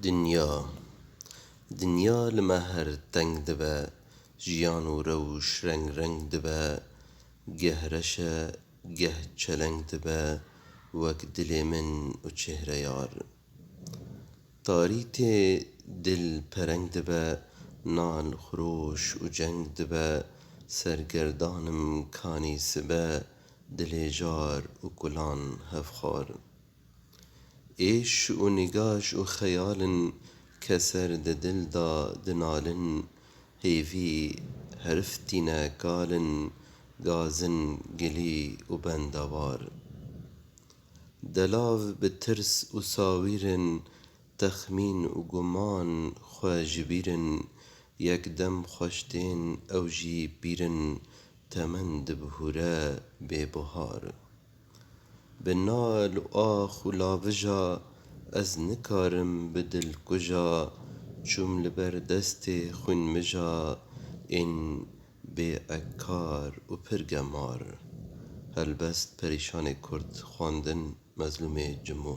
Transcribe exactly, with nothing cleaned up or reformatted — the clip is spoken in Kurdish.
Dinya. Dinya li me her teng dibe, jiyan û rewş reng reng dibe, geh reş e, geh çeleng dibe, wek dilê min û çêhreyar. Tarî tê dil pereng dibe, nal xuroş û ceng dibe, sergerdanim kanî sibe, dilê jar û kulan hevxwar. Êş û nîgaş û xeyal in, keser di dil da dinalin, hêvî herf tîne kal in, gazin gilî û bendewar. Delav bi tirs û sawîr in, texmîn û guman xwe ji bîr in, yekdem xweş tên ew jî pîr in, temen dibihûre bê buhar. Bi nal û ax û lavija ez nikarim bi dilkuja, çûm li ber destê xwînmija ên bê ekkar û pir gemar. Helbest Perîşanê Kurd, xwendin Mezlûmê Cimû.